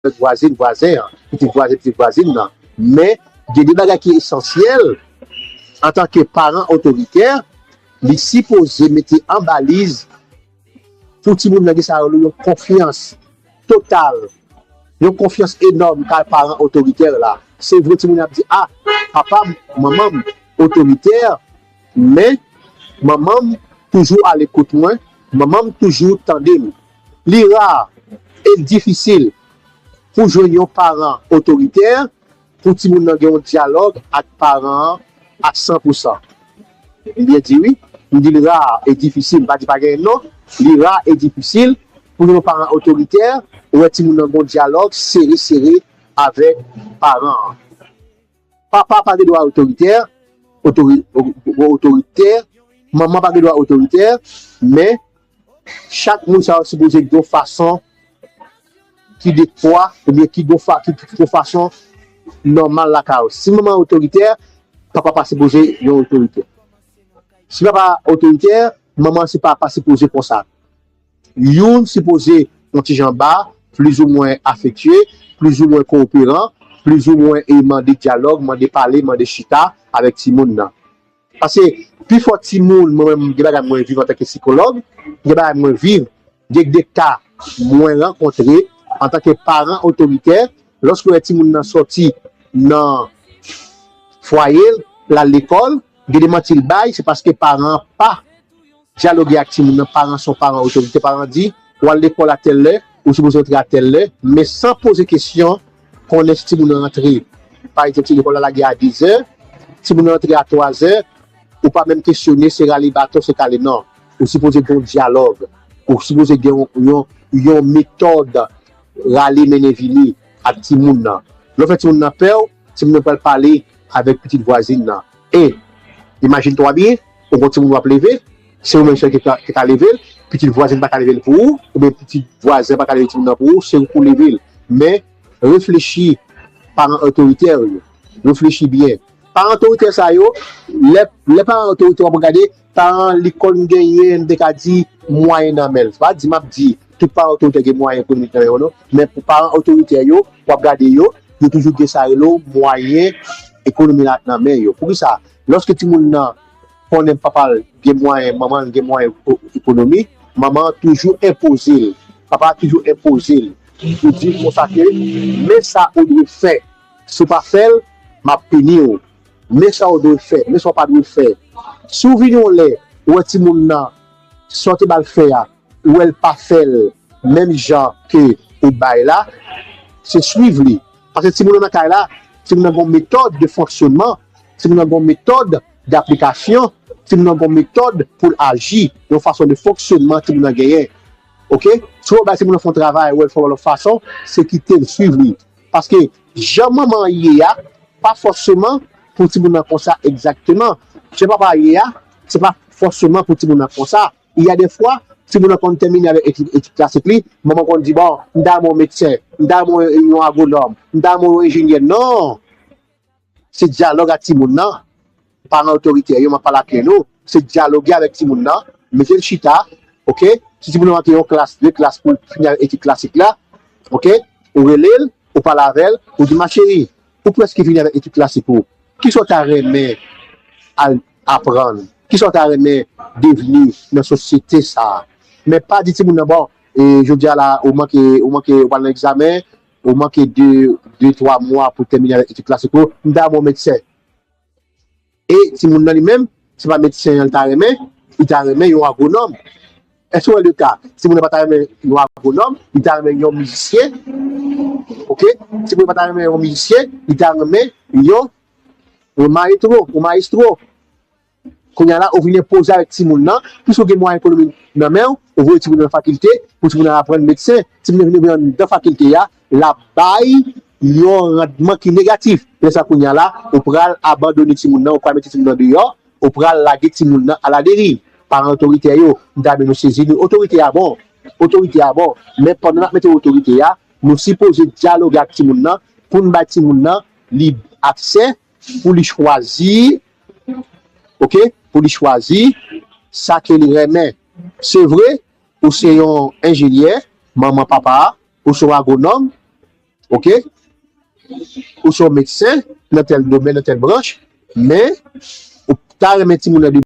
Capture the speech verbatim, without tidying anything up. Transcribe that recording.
avèk vwazin, vwazen an, pitit vwazen, pitit vwazin nan. Men, gen de bagay ki esansyèl, antanke paran otoritè, li sipoze mete an baliz pou timoun nan gen sa yo yon konfyans total, yon konfyans enòm kay paran otoritè la. Se vre timoun ap di, a, papa m, manman m otoritè, men manman m toujou alekout mwen, manman m toujou tande m. Li ra e difisil pou jwenn yon paran otoritè pou timoun nan gen yon dyalòg ak paran an a san pou san. M byen di wi, m di l ra e difisil, m pa di pa genyen non, li ra e difisil pou yon paran otoritè wè timoun nan gen yon dyalòg sere sere avèk paran an. Papa pa gen dwa otoritè, otori, otoritè, manman pa gen dwa otoritè, men chak moun sa yo sipoze gen yon fason ki dekwa oubyen ki gon fa, ki, ki gon fason nòmal lakay ou. Si manman otoritè, papa pa sipoze yon otoritè. Si papa otoritè, manman se pa pa sipoze konsa. Youn sipoze yon ti jan ba, plizoumwen afektye, plizoumwen kowoperan, plizoumwen e mande dyalòg, mande pale, mande chita avèk timoun nan. Paske pifò timoun, mwen menm, gen bagay mwen viv antanke sikològ, gen bagay mwen viv, gen de ka mwen rankontre antanke paran otoritè, lòske wè timoun nan sòti nan fwaye l, l al lekòl, gen de manti l bay, se paske paran an pa dyaloge ak timoun nan, paran se yon paran otorite, paran di, w al lekòl a tèl lè, ou sipoze antre a tèl lè, men san poze kesyon, konnen si timoun nan antre. Pa egzanp, si lekòl la lage a dizè, timoun nan antre a twazè, ou pa menm kesyone, se rale baton, se kale, non. Ou sipoze gen yon dyalòg, ou sipoze gen yon, yon, yon metòd rale mennen vini ak timoun nan. Lè w fè timoun nan pè w, timoun nan pral pale avèk pitit vwazin nan. E, imajine twa byen, ou gon timoun w ap leve, se ou menm sèl ki ka, ki ka leve l, pitit vwazin pa ka leve l pou ou, oubyen pitit vwazen pa ka leve timoun nan pou ou, se ou pou leve l. Men, reflechi, paran otoritè yo, reflechi byen. Paran otoritè sa yo, lè, lè paran otoritè w ap gade, paran li konn genyen, m te ka di, mwayen nan men l. Se pa di m ap di, tout paran otoritè gen mwayen ekonomik nan men yo non, men pou paran otoritè yo, w ap gade yo, yo toujou gen sa rele w mwayen ekonomi la nan men yo. Poukisa? Lòske timoun nan konnen papa l gen mwayen, manman l gen mwayen ekonomi, manman an toujou enpoze l, papa a toujou enpoze l pou di l konsa ke men sa ou dwe fè. Si w pa fè l, m ap pini w. Men sa w dwe fè, men sa w pa dwe fè. Si w vini yon lè, ou wè timoun nan, sa w te ba l fè a, ou wè l pa fè l menm jan ke ou bay la, se swiv li. Paske timoun nan nan kay la, timoun nan gon metòd de fonksyonman, timoun nan gon metòd daplikasyon, timoun nan gon metòd pou l aji, yon fason de fonksyonman timoun nan genyen. Oke? Si w bay timoun nan fè yon travay, ou wè l fè yon lòt fason, se kite l, swiv li. Paske jan manman an ye a, pa fòseman pou timoun nan konsa egzakteman. Jan papa a ye a, se pa fòseman pou timoun nan konsa. Il y a des fois, timoun nan konn tèmine avèk etid, etid klasik li, manman konn di, bon, m ta renmen w medsen, m ta renmen w yon agwonòm, m ta renmen w yon enjenyè. Non! Se dyalòg ak timoun nan. Paran otoritè yo, m ap pale ak nou, se dyaloge avèk timoun nan, mete l chita, oke? Si timoun nan manke yon klas, de klas pou l fini avèk etid klasik la, oke? Ou rele l, ou pale avè l, ou di, ma chérie, ou prèske fini avèk etid klasik ou. Kisa w ta renmen al aprann? Kisa w ta renmen devni nan sosyete sa a? Men pa di timoun nan, bon, e, jodi a la, ou manke, ou manke, ou pral nan egzamen, ou manke de, de, twa mwa pou tèmine avèk etid klasik ou, m ta renmen w medsen. E timoun nan li menm, se pa medsen an l ta renmen, li ta renmen yon agwonòm. Èske w wè le ka? Timoun nan pa ta renmen yon agwonòm, li ta renmen yon mizisyen. Oke? Timoun nan pa ta renmen yon mizisyen, li ta renmen yon, yon mayetwo, yon mayestwo. Kounye a la, ou vin enpoze avèk timoun nan, piske w gen mwayen ekonomik nan men w, ou voye timoun nan nan fakilte, pou timoun nan aprann medsen, timoun nan vin anndan fakilte a, l ap bay yon randman ki negatif. Lè sa kounye a la, ou pral abandone timoun nan, ou pral mete timoun nan deyò, ou pral lage timoun nan aladeriv. Paran otoritè yo, m ta renmen nou sezi nou. Otorite a bon, otorite a bon, men pandan n ap mete otorite a, nou sipoze dyaloge ak timoun nan pou n bay timoun nan lib aksè pou li chwazi, oke, pou li chwazi sa ke li renmen. Se vre, ou se yon enjenyè, manman, papa a, ou se yon agwonòm, Ok? Ou se yon medsen nan tèl domèn, nan tèl branch, men ou ta renmen timoun nan